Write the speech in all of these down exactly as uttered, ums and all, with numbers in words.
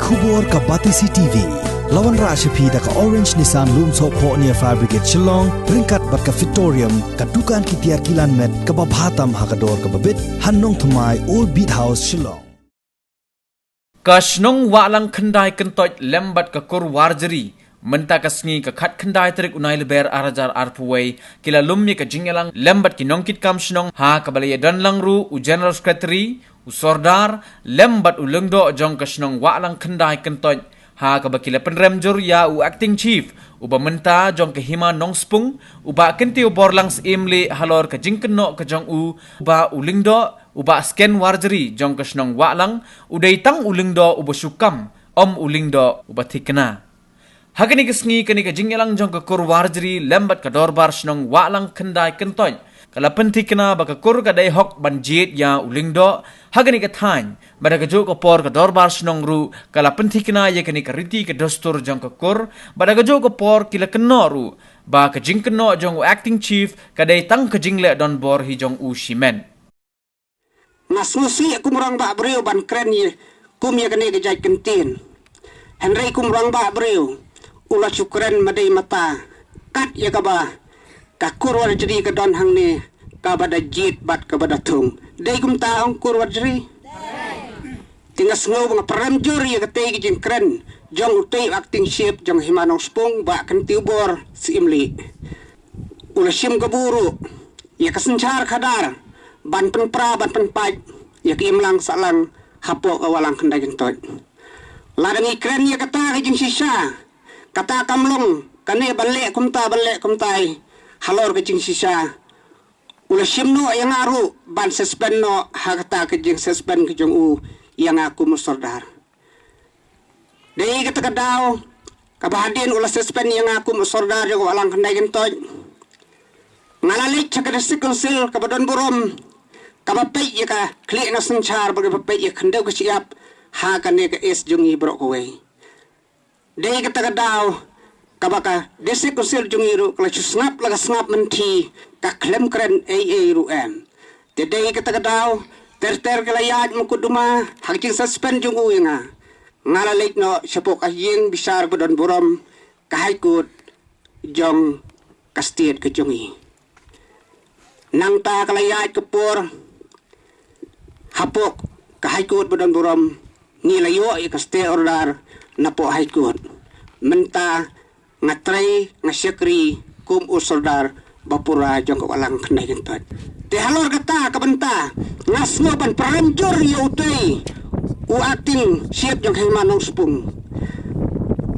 Khubor ka Batesi T V. La wanrah sha phi da ka Orange Nissan Lumsohphoh near Fire Brigade Shillong, ryngkat bad ka Fitorium, ka dukan ki tiar kilan met kaba bha tam ha ka dor kaba bit, ha Nongthymmai, Old Beat House, Shillong. Ka shnong Wahlang Khyndai Kyntoit lem bad ka kur Warjri, mynta ka sngi ka khatkhyndai tarik u Nailaber ar hajar arphew wei, ki la lum ïa ka jingïalang lem bad ki nongkitkam shnong, ha kaba la ïadon lang ruh u General Secretary, u Sordar, lem bad u Lyngdoh jong ka shnong Wahlang Khyndai Kyntoit, ha kaba ki la pynrem jur ïa u Acting Chief, uba mynta jong ka Hima Nongspung, u Bah Kyntiew Borlang Syiemlieh halor ka jingkynnoh ka jong u, ba u Lyngdoh, u Bah Sken Warjri jong ka shnong Wahlang, u dei tang u Lyngdoh uba shu kam, ym u Lyngdoh uba thikna. Ha kane ka sngi kane ka jingïalang jong ka kur Warjri lem bad ka dorbar shnong Wahlang Khyndai Kyntoit, ka la pynthikna ba ka kur ka dei hok ban jied ïa u Lyngdoh ha kane ka thaiñ, bad ha kajuh ka por ka dorbar shnong ruh ka la pynthikna ïa kane ka riti ka dustur jong ka kur, bad ha kajuh ka por ki la kynnoh ruh ba ka jingkynnoh jong u Acting Chief ka dei tang ka jingleh donbor hi jong u shimet. Nga sngewsih kum rangbah briew ban kren ïa kum ïa kane ka jait kyntien. Hynrei kum rangbah briew u la shu kren ma dei mata, kat ïa kaba ka kur Warjri ka don hangne, kaba da jied bad kaba da thung. Dei kumta ong kur Warjri? Te nga sngew ba nga pynrem jur ïa katei ka jingkren jong utei u Acting Chief jong Hima Nongspung, Bah Kyntiew Bor Syiemlieh. U la shim kabu ruh ïa ka synshar khadar ban pynpra ban pynpait ïa ka imlang sahlang hapoh ka Wahlang Khyndai Kyntoit. Lada ngi kren ïa kata ka jingshisha, kata kam long kane ban leh kumta ban leh kumtai halor ka jingshisha. U la shim noh ïa nga ruh ban suspend noh ha kata ka jingsuspend ka jong u ïa nga kum u Sordar. Dei kata ka daw kaba hadien u la suspend ïa nga kum u Sordar jong ka Wahlang Khyndai Kyntoit, nga la leit sha ka District Council kaba don burom, kaba peit ïa ka khlieh na synshar bad kaba peit ïa ka khyndew ka shyiap ha kane ka East jong ngi baroh kawei. Dei kata ka daw kaba ka District Council jong ngi ruh ka la shu sngap la ka sngap mynthi, ka khlem kren ei ei ruh em. Te dei kata ka daw ter ter ka la ïaid mukotduma ha ka jingsuspend jong u ïa nga. Nga la leit noh shapoh ka ïing bishar ba don burom, ka High Court jong ka state ka jong ngi. Nangta ka la ïaid ka por hapoh ka High Court ba don burom, ngi la ïoh ïa ka stay order napoh High Court. Mynta nga trei nga shakri kum u Sordar ba pura jong ka Wahlang Khyndai Kyntoit. Te halor kata ka bynta nga sngew ban pynrem jur ïa utei u Acting Chief jong ka Hima Nongspung.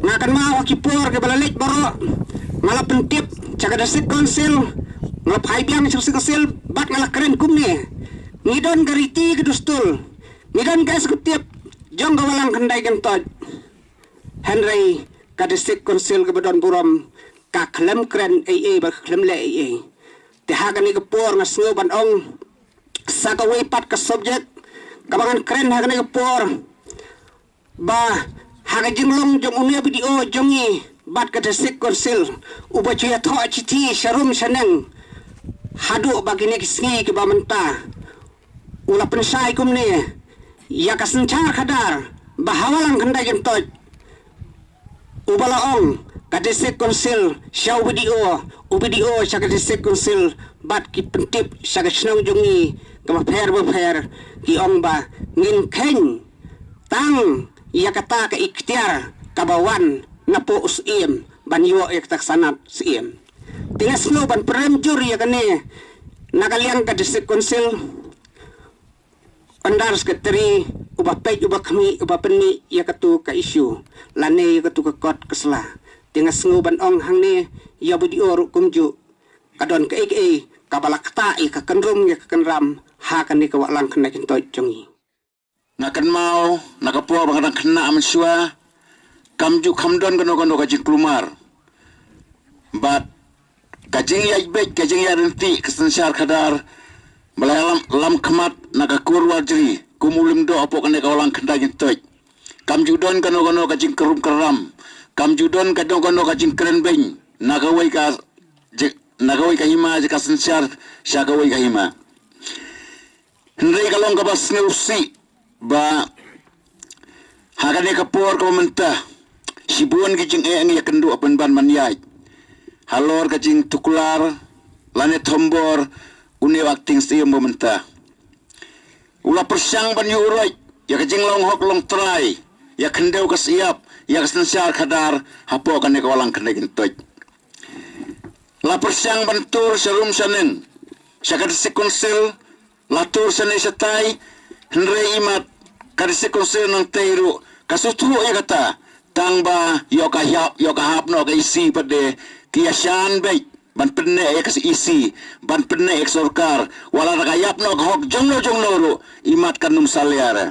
Nga kynmaw ha ki por kiba la leit baroh, nga la pyntip sha ka District Council, nga la phai biang sha ka District Council bad nga la kren kumne. Ngi don ka riti ka dustur, ngi don ka executive jong ka Wahlang Khyndai Kyntoit. Hynrei ka District Council kaba don burom ka khlem kren ei ei bad ka khlem leh ei ei. Te ha kane ka por nga sngew ban ong sa kawei pat ka subject kaba ngan kren ha kane ka por, ba ha ka jinglong jong une u B D O jong ngi bad ka District Council, uba ju ïathoh shithi sharum shaneng haduh ba kine ki sngi kiba mynta, u la pynshai kumne ïa ka synshar khadar ba ha Wahlang Khyndai Kyntoit, uba la ong ka District Council sha u B D O, u B D O sha ka District Council, bad ki pyntip sha ka shnong jong ngi kaba pher ba pher, ki ong ba ngin kheiñ tang ïa kata ka iktiar kaba wan napoh u Syiem ban ïoh ïa kata ka sanad Syiem. Te nga sngew ban pynrem jur ïa kane na ka liang ka District Council, Under Secretary uba peit, uba khmih, uba pynmih ïa katu ka issue lane ïa katu ka kot ka sla. Te nga sngew ban ong hangne ïa u B D O ruh kumjuh, ka don kaei kaei kaba la ktah ïa ka kynrum ïa ka kynram ha kane ka Wahlang Khyndai Kyntoit jong ngi. Nga kynmaw na ka por ba nga dang khynnah mynshuwa, kam ju kham don kano kano ka jingkulmar. Bad ka jingïaid beit, ka jingïaid ryntih ka synshar khadar ba la lam, lam khmat na ka kur Warjri kum u Lyngdoh hapoh kane ka Wahlang Khyndai Kyntoit. Kam ju don kano kano ka jingkynrum kynram, kam ju don kano kano ka jingkren beiñ na kawei ka ji-, na kawei ka hima jong ka synshar sha kawei ka hima. Hynrei ka long kaba sngewsih ba ha ka Kane ka por kaba mynta, shibun ki jingeh ngi ïakynduh pynban ban ïaid halor ka jingtuklar lane thombor une u acting Syiem ba mynta. U la pyrshang ban ïuh roit ïa ka jinglong hok long trai, ïa khyndew ka shyiap, ïa ka synshar khadar hapoh kane ka Balang Khyndai Kyntoit. La pyrshang ban tur sha rum sha neng, sha ka District Council, la tur sha neng sha tai, hynrei imat ka District Council nangtei ruh ka shu thuh ïa kata, tang ba ïoh ka hap, ïoh ka hap noh ka E C pat de, ki ïashan beit ban pynneh ïa ka E C, ban pynneh ïa ka sorkar, wat la da ka ïap noh ka hok jongno jongno ruh, imat kan ym salia re.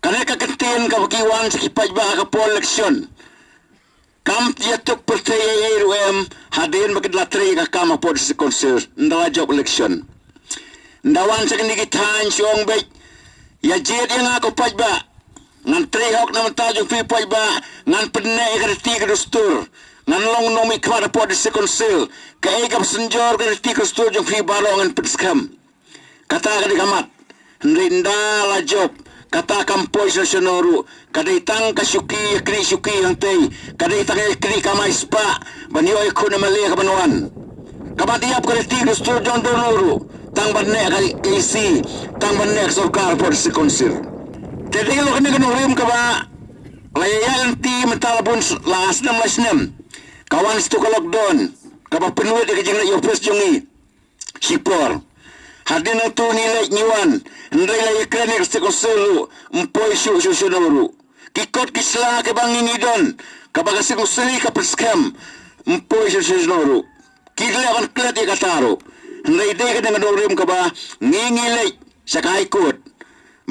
Kane ka kyntien kaba ki wan sha ki paidbah ha ka por election, kam ïatuk pyrthei ei ei ruh em, hadien ba ki la trei ka kam hapoh District Council, ynda la jop election. Ynda wan sha kine ki thaiñ shu ong beit, ïa jied ïa nga ko paidbah. Ngan trei hok na bynta jong phi paidbah, ngan pynneh ïa ka riti ka dustur. Ngan long nongmihkhmat hapoh District Council, kaei kaba synjor ka riti ka dustur jong phi baroh ngan pynskhem. Kata ka dei ka mat. Hynrei ynda la jop, kata kam poi sha shano ruh, ka dei tang ka shuki, ïa kri shuki hangtei, ka dei tang ïa kri kamai spah ban ïoh ïa khun M L A kaban wan. Ka mat ïap ka riti ka dustur jong dono ruh, tang ban neh ka E C, tang ban neh ka sorkar hapoh District Council. Te dei lo kane ka nongrim kaba la ïa ïaid lynti mynta la bun s-, la snem la snem. Ka wan sha tu ka lockdown kaba pynwit ïa ka jingleit office jong ngi shipor. Hadien nangtu ngi leit ngi wan, hynrei la ïakren ïa ka District Council ruh, ym poi shuh shuh shuh ruh. Ki kot ki sla kiba ngi ngi don, kaba ka District Council ka pynskhem, ym poi shuh shuh shuh ruh. Ki leh ban klet ïa kata ruh. Hynrei dei ka dei ka nongrim kaba ngi ngi leit sha ka High Court.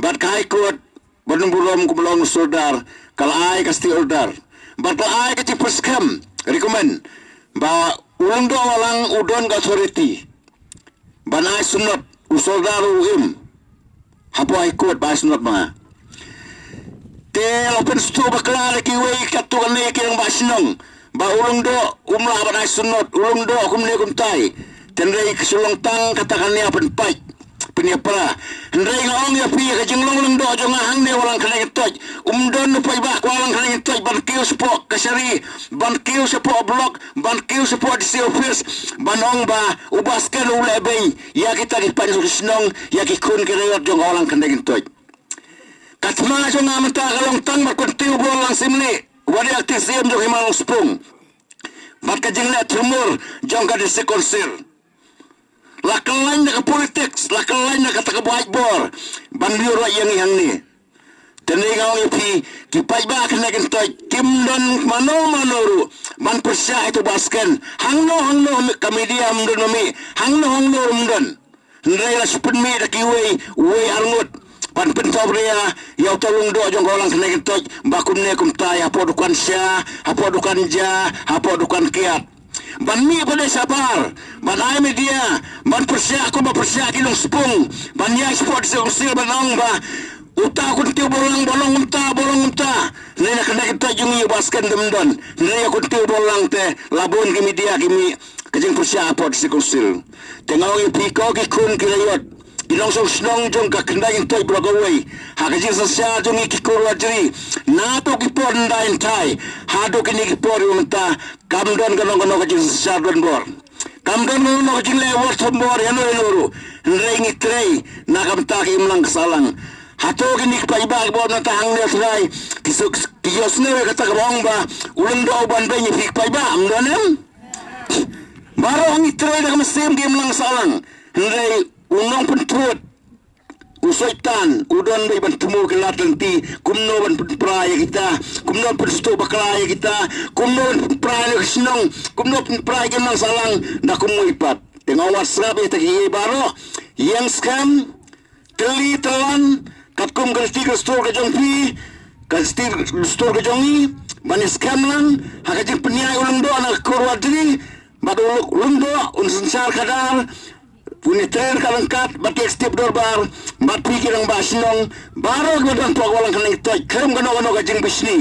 Bad ka High Court ban burom kum long sordar, ka la ai ka stay order. Bad ka la ai ka jingpyrshang, recommend, ba u Lyngdoh Wahlang u don ka authority ban ai sumnot, u sordar u im hapoh High Court ba ai sumnot ma nga. Te la pynsngewthuh bakla da kiwei katto katne ki rangbah shnong ba u Lyngdoh um lah ban ai sumnot, u Lyngdoh kumne kumtai. Te hynrei ka shu long tang kata ka nia pynpait, pynïapra. Hynrei nga ong ïa phi, ka jinglong Lyngdoh jong nga hangne Wahlang Khyndai Kyntoit, um don u paidbah ka Wahlang Khyndai Kyntoit ban kiew shapoh kashari, ban kiew shapoh block, ban kiew shapoh D C office, ban ong ba u Bah Sken u leh bei ïa kita ki paid shnong, ïa ki khun ki raiot jong ka Wahlang Khyndai Kyntoit. Ka thma jong nga mynta ka long tang bad u Kyntiew Borlang Syiemlieh, uba dei acting Syiem jong ka Hima Longspung, bad ka jingleh thurmur jong ka District Council. La kyllaiñ da ka politics, la kyllaiñ da kata ka buaid bor ban ïuh roit ïa ngi hangne. Te nga ong ïa phi, ki paidbah Khyndai Kyntoit kim don mano mano ruh ban pyrshah ïa u Bah Sken. Hangno hangno ka media ym don ma me, hangno hangno ruh ym don. Hynrei la shu pynmih da kiwei, uwei ar ngut ban pynthop ria ïa uta u Lyngdoh jong ka Wahlang Khyndai Kyntoit ba kumne kumtai, hapoh dukan sha, hapoh dukan ja, hapoh dukan kiad. Ban mih pat de shabar, ban ai media, ban pyrshah kumba pyrshah ki Longspung, ban ïaid shapoh District Council ban ong ba uta u Kyntiew Borlang ba long kumta, ba long kumta. Hynrei na Khyndai Kyntoit jong ngi u Bah Sken te um don. Hynrei ïa u Kyntiew Borlang te la bun ki media ki mih, ka jingpyrshah hapoh District Council. Te nga ong ïa phi ko ki khun ki raiot, ki nongshong shnong jong ka Khyndai Kyntoit baroh kawei, ha ka jingsynshar jong ngi ki Kurwat Jri, naduh ki por hyndai hynthai haduh kine ki por mynta, kam don kano kano ka jingsynshar donbor, kam don kano kano ka jingleh bor thombor ïano ïano ruh. Hynrei ngi trei na ka bynta ka imlang ka sahlang. Hato kine ki paidbah kiba wan mynta hangne trai ki suk, ki ïohsngew ïa kata kaba ong ba u Lyngdoh u ban beiñ ïa phi ki paidbah? Ym don em? Baroh ngi trei da ka mynsiem ka imlang ka sahlang. Hynrei u nongpynthut, u Soitan, u don beit ban thmu ki lad lynti, kumno ban pynpra ïa kita, kumno ban pynsuhtuh bakla ïa kita, kumno ban pynpra ïa ka shnong, kumno ban pynpra ïa ka imlang sahlang, da kumno pat. Te nga ong wat sngap ïa kita kiei baroh, ïeng skhem, tylli tyllan, katkum ka riti ka dustur ka jong phi, ka riti ka dustur ka jong ngi, ban ïa skhem lang ha ka jingpynïaid u Lyngdoh na ka Kurwat Jri, bad u Lyngdoh un synshar khadar, un ïatrei ryngkat ryngkat bad ki executive dorbar, bad phi ki rangbah shnong baroh kiba don hapoh ka Wahlang Khyndai Kyntoit, khlem kano kano ka jingbishni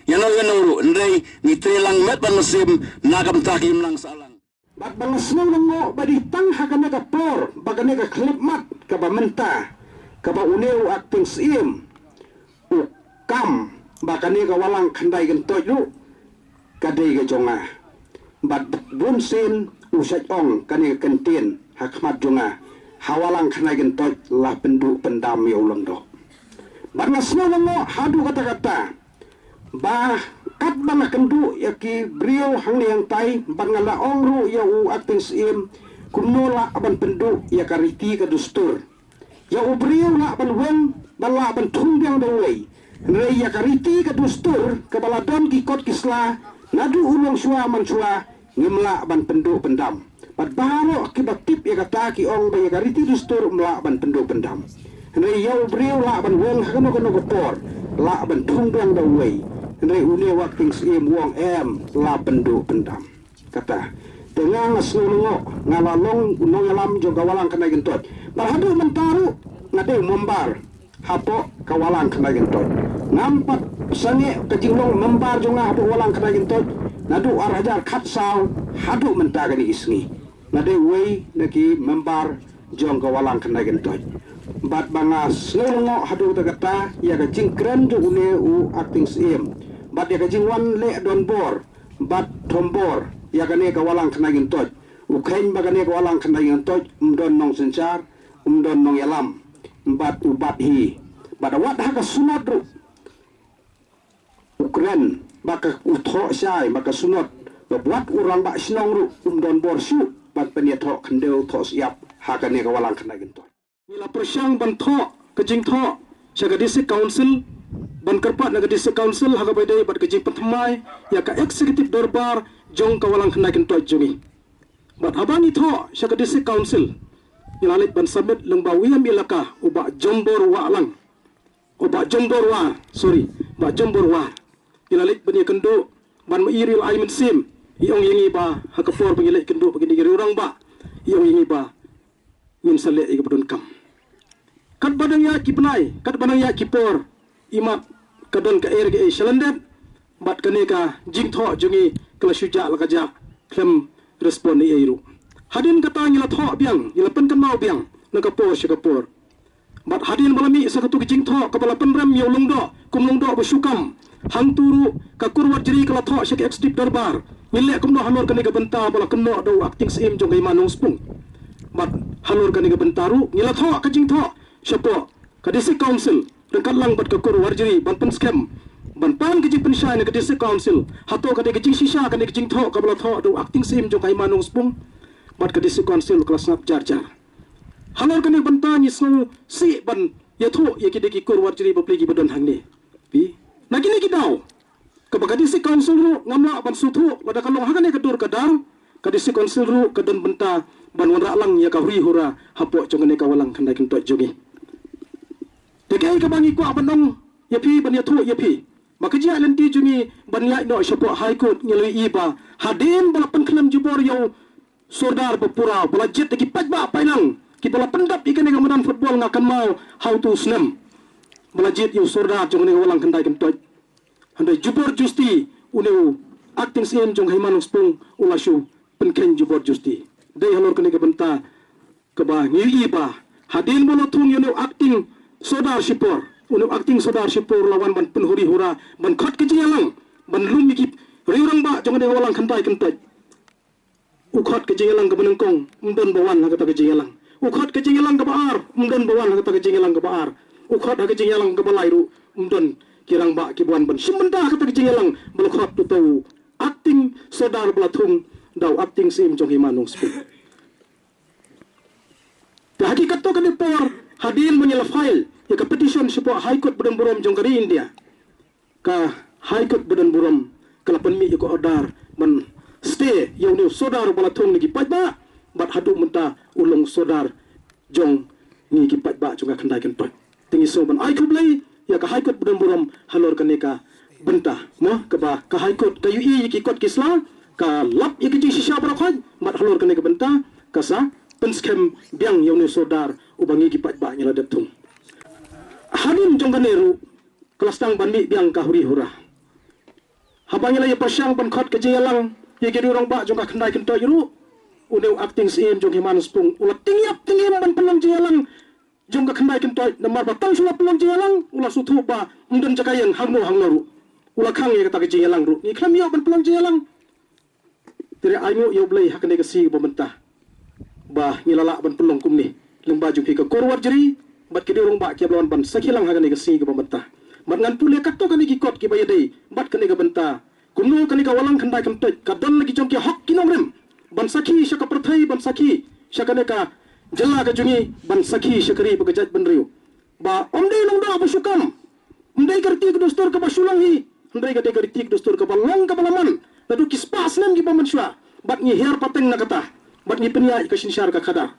ïano ïano ruh. Hynrei ngi trei lang met bad mynsiem na ka bynta ka imlang sahlang. Bad ba nga sngew lyngngoh ba dei tang ha kane ka por, ba kane ka khyllipmat kaba mynta, kaba une u acting Syiem u kam ba kane ka Walang Khyndai Kyntoit ruh ka dei ka jong nga. Bad bun sien u shait ong kane ka kyntien ha khmat jong nga, ha Walang Khyndai Kyntoit la pynduh pyndam ïa u Lyngdoh. Bad nga sngew lyngngoh haduh katta katta ba katba nga kynduh ïa ki briew hangne hangtai, bad nga la ong ruh ïa u acting syiem kumno lah ban pynduh ïa ka riti ka dustur. Ïa u briew lah ban weng, ba lah ban thung biang da uwei. Hynrei ïa ka riti ka dustur kaba la don ki kot ki sla naduh u longshuwa manshuwa, ngim lah ban pynduh pyndam. Bad baroh kiba tip ïa kata ki ong ba ïa ka riti dustur ym lah ban pynduh pyndam. Hynrei ïa u briew lah ban weng ha kano kano ka por, lah ban thung biang da uwei. Hynrei une u acting syiem u ong em, lah pynduh pyndam. Kata te nga, nga sngew lyngngoh, nga la long u nongïalam jong ka Walang Khyndai Kyntoit. Bad haduh mynta ruh nga dei u member hapoh ka Walang Khyndai Kyntoit. Ngam pat sangeh ka jinglong member jong nga hapoh Walang Khyndai Kyntoit naduh ar hajar khatsaw haduh mynta kane ki sngi. Nga dei uwei na ki member jong ka Walang Khyndai Kyntoit. Bad ba nga sngew lyngngoh haduh katta katta ïa ka jingkren jong une u acting syiem, bad ïa ka jingwan leh donbor bad thombor ïa kane ka Walang Khyndai Kyntoit. U kheiñ ba kane ka Walang Khyndai Kyntoit ym don nongsynshar, ym don nongïalam, bad u bat hi. Bad wat ha ka Synod ruh u kren ba ka, u thoh shai ba ka Synod, ba wat u rangbah shnong ruh um don bor shuh ban pynïathoh khyndew thoh shyiap ha kane ka Walang Khyndai Kyntoit. Ngi la pyrshang ban thoh ka jingthoh sha ka District Council, ban kyrpad na ka District Council ha kaba ïadei bad ka jingpynthymmai ïa ka Executive Dorbar jong ka Walang Khyndai Kyntoit jong ngi. Bad haba ngi thoh sha ka District Council, ngi la leit ban submit lyngba u E M elaka, u Bah Jombor Wahlang. U Bah Jombor War, sorry, Bah Jombor War. Ngi la leit ban ïakynduh, ban ma i ruh i la ai mynsiem, i ong ïa ngi ba ha ka por ba ngi leit kynduh bad kine ki rangbah, i ong ïa ngi ba ngin sa leh ïa kaba donkam. Katba dang ïaid ki bnai, katba dang ïaid ki por, imat ka don kaei re kaei sha lyndet, bad kane ka jingthoh jong ngi ka la shu jah la ka jah khlem respond ei ei ruh. Hadien kata ngi la thoh biang, ngi la pynkynmaw biang na ka por sha ka por. Bad hadien ba la mih sa katu ka jingthoh kaba la pynrem ïa u Lyngdoh kum Lyngdoh ba shu kam, hangtu ruh ka Kur Warjri ka la thoh sha ka Executive Dorbar. Ngi leh kumno halor kane ka bynta ba la kynnoh da u Acting Syiem jong ka Hima Nongspung? Bad halor kane ka bynta ruh ngi la thoh ka jingthoh shapoh ka District Council ryngkat lang bad ka Kur Warjri ban pynskhem, ban pan ka jingpynshai na ka District Council. Hato ka dei ka jingshisha kane ka jingthoh kaba la thoh da u Acting Syiem jong ka Hima Nongspung? Bad ka District Council ka la sngap jar jar. Halor kane ka bynta ngi sngewsih ban ïathuh ïa ki da ki Kur Warjri bapli kiba don hangne. Phi, na kine ki daw, kaba ka District Council ruh ngam lah ban sngewthuh lada ka long ha kane ka dur ka dar, ka District Council ruh ka don bynta ban wanrah lang ïa ka huri hura hapoh jong kane ka Walang Khyndai Kyntoit jong ngi. Te kaei kaba ngi kwah ban ong ïa phi, ban ïathuh ïa phi, ba ka jingïaid lynti jong ngi ban ïaid noh shapoh High Court, ngi la ïohi ba hadien ba la pynkhlem jubor ïa u Sordar ba pura, ba la jied da ki paidbah paidlang kiba la pyndap ïa kane ka madan football, nga kynmaw ha utu u snem ba la jied ïa u Sordar jong kane ka Walang Khyndai Kyntoit. Hynrei jubor justi une u Acting Syiem jong ka Hima Nongspung u la shu pynkheiñ jubor justi. Dei halor kane ka bynta kaba ngi ïohi ba hadien ba la thung ïa une u Acting Sordar shipor, une u Acting Sordar shipor la wan ban pynhuri hura, ban khot ka jingïalang, ban lum ïa ki riew rangbah jong kane ka Walang Khyndai Kyntoit. U khot ka jingïalang kaba nyngkong, ym don ba wan ha kata ka jingïalang. U khot ka jingïalang kaba ar, ym don ba wan ha kata ka jingïalang kaba ar. U khot ha ka jingïalang kaba lai ruh, ym don ki rangbah kiba wan ban shim bynta ha kata ka jingïalang ba la khot uto u Acting Sordar ba la thung da u Acting Syiem jong ka Hima Nongspung. Te ha ki katto katne por, hadien ba ngi la file ïa ka petition shapoh High Court ba don burom jong ka ri India, ka High Court ba don burom ka la pynmih ïa ka order ban stay ïa une u Sordar ba la thung na ki paidbah, bad haduh mynta u long Sordar jong ngi ki paidbah jong ka Khyndai Kyntoit. Te ngi sngew ban ai khublei ïa ka High Court ba don burom halor kane ka bynta, mo, kaba ka High Court ka ïohi ïa ki kot ki sla, ka lap ïa ka jingshisha baroh khoit, bad halor kane ka bynta ka sa pynskhem biang ïa une u Sordar uba ngi ki paidbah ngi la dep thung. Hadien jong kane ruh ka la sdang ban mih biang ka huri hura. Haba ngi la ïa pyrshang ban khot ka jingïalang ïa ki riew rangbah jong ka Khyndai Kyntoit ruh, une u Acting Syiem jong ka Hima Nongspung u la tieng ïap tieng im ban pynlong jingïalang jong ka Khyndai Kyntoit, namar ba tang shu la pynlong jingïalang u la sngewthuh ba ym don jaka ïeng hangno hangno ruh. u la khang ïa kata ka jingïalang ruh. Ngi khlem ïoh ban pynlong jingïalang. Te ai nguh ïa U Blei ha kane ka sngi ba mynta ba ngi la lah ban pynlong kumne lyngba jong phi ka Kur Warjri bad ki rangbah kiba la wan ban sakhi lang ha kane ka sngi ba mynta. Bad ngan pule katto katne ki kot kiba ïadei bad kane ka bynta. Kumno kane ka Walang Khyndai Kyntoit ka don la ki jong ki hok ki nongrim ban sakhi sha ka pyrthei, ban sakhi sha kane ka jylla ka jong ngi, ban sakhi sha ka ri bad ka jaitbynriew. Ba ym dei nongdoh ba shu kam, ym dei ka riti ka dustur kaba shu long hi, hynrei ka dei ka riti ka dustur kaba long kaba la man naduh ki spah snem kiba mynshuwa. Bad ngi hiar pateng na kata bad ngi pynïaid ka synshar ka khadar.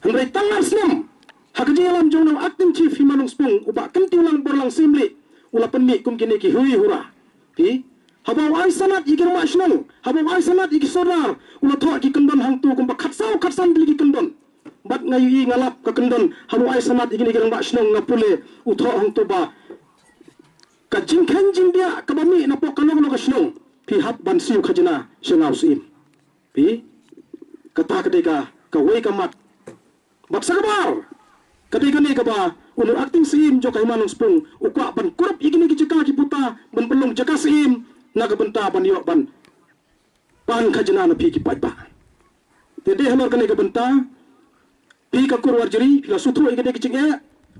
Hynrei tang ar snem ha ka jingïalam jong u Acting Chief Hima Nongspung, u Bah Kyntiewlang Borlang Syiemlieh u la pynmih kum kine ki hui hura. Phi, haba u ai sanad ïa ki rangbah shnong, haba u ai sanad ïa ki sordar, u la thoh ki kyndon hangto kumba khatsaw khatsan tylli ki kyndon. Bad nga ïohi nga lap ka kyndon haba u ai sanad ïa kine ki rangbah shnong, nga pule u thoh hangto ba ka jingkheiñ jingdiah kaba mih napoh kano kano ka shnong, phi hap ban siew khajna sha nga u Syiem. Phi, kata ka dei ka, kawei ka mat. Bad sa kaba ar, ka dei kane kaba une u Acting Syiem jong ka Hima Nongspung u kwah ban kurup ïa kine ki jaka ki puta ban pynlong jaka syiem na ka bynta ban ïoh ban pan khajna na phi ki paidbah. Te dei halor kane ka bynta phi ka Kur Warjri phi la sngewthuh ïa kane ka jingeh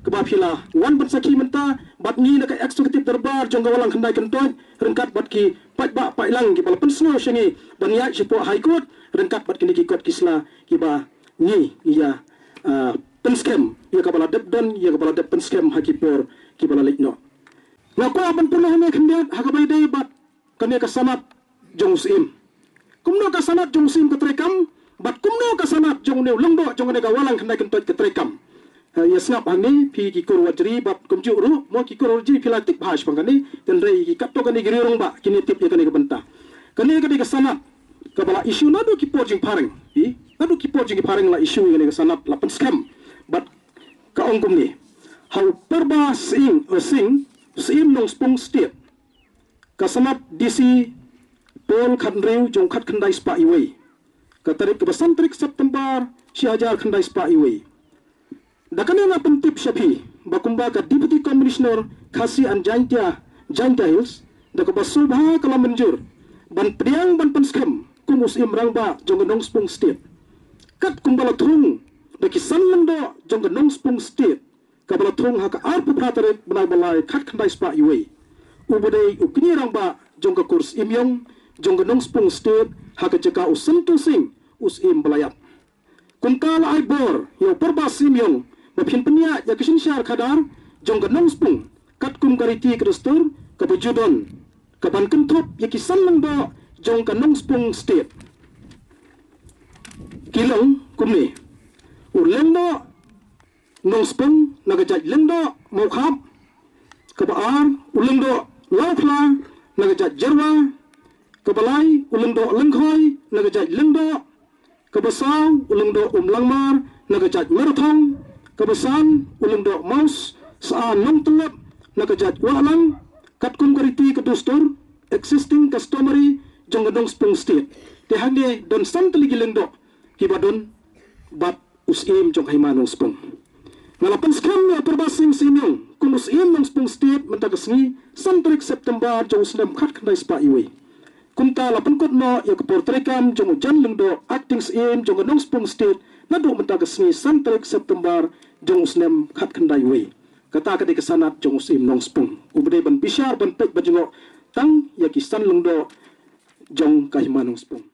kaba phi la wan ban sakhi mynta bad ngi na ka Executive Dorbar jong ka Walang Khyndai Kyntoit ryngkat bad ki paidbah paidlang kiba la pynsngew sha ngi ban ïaid shapoh High Court ryngkat bad kine ki kot ki sla kiba ngi ïa, ah, pynskhem ïa kaba la dep don, ïa kaba la dep pynskhem ha ki por kiba la leit noh. Nga kwah ban pule hangne khyndiat ha kaba ïadei bad kane ka sanad jong u Syiem. Kumno ka sanad jong u Syiem ka treikam bad kumno ka sanad jong une u lyngdoh jong kane ka Walang Khyndai Kyntoit ka treikam. Eh, ïa sngap hangne phi ki Kur Warjri bad kumjuh ruh mo ki Kur Warjri phi la tip bha shaphang kane, hynrei ki katto katne ki rangbah kin ïa tip ïa kane ka bynta. Kane ka dei ka sanad kaba la issue naduh ki por jingphareng. Phi, naduh ki por jingphareng la issue ïa kane ka sanad, la pynskhem. Bad ka ong kumne: Ha u Pyrba Sing, eh, Sing, Syiem Nongspung State. Ka sanad D C Poll khathynriew jong khatkhyndai spah iwei, ka tarik kaba san tarik September shi hajar khyndai spah iwei. Da kane nga pyntip sha phi ba kumba ka Deputy Commissioner Khasi and Jaintia, Jaintia Hills, da kaba sngewbha ka la mynjur ban pdiang ban pynskhem kum u Syiem Rangbah jong ka Nongspung State. Kat kumba la thung da ki san lyngdoh jong ka Nongspung State, kaba la thung ha ka arphew phra tarik bnai ba lai khatkhyndai spah iwei. U ba dei u kñi rangbah jong ka Kur Syiem Ïong jong ka Nongspung State ha ka jaka u Santu Sing, u Syiem ba la ïap. Kumta la ai bor ïa u Pyrba Syiem Ïong ba phin pynïaid ïa ka synshar khadar jong ka Nongspung katkum ka riti ka dustur kaba ju don, ka ban kynthup ïa ki san lyngdoh jong ka Nongspung State. Ki long kumne: u lyngdoh Nongspung na ka jait Lyngdoh Mawkhap, kaba ar u lyngdoh Lawkhla na ka jait Jyrwa, kaba lai u lyngdoh Lyngkhoi na ka jait Lyngdoh, kaba saw u lyngdoh Umlangmar na ka jait Marathong, kaba san u lyngdoh Mawsya Nongtyllep na ka jait Wahlang, katkum ka riti ka dustur, existing customary, jong ka Nongspung State. Te hangne don san tylli ki lyngdoh kiba don bad u Syiem jong ka Hima Nongspung. Nga la pynskhem ïa u Pyrba Sing Syiem Ïong kum u Syiem Nongspung State mynta ka sngi san tarik September jong u snem khatkhyndai spah iwei. Kumta la pynkut noh ïa ka por treikam jong u Jan Lyngdoh Acting Syiem jong ka Nongspung State naduh mynta ka sngi san tarik September jong u snem khatkhyndai iwei. Kata ka dei ka sanad jong u Syiem Nongspung u ba dei ban bishar ban peit ban jngoh tang ïa ki san lyngdoh jong ka Hima Nongspung.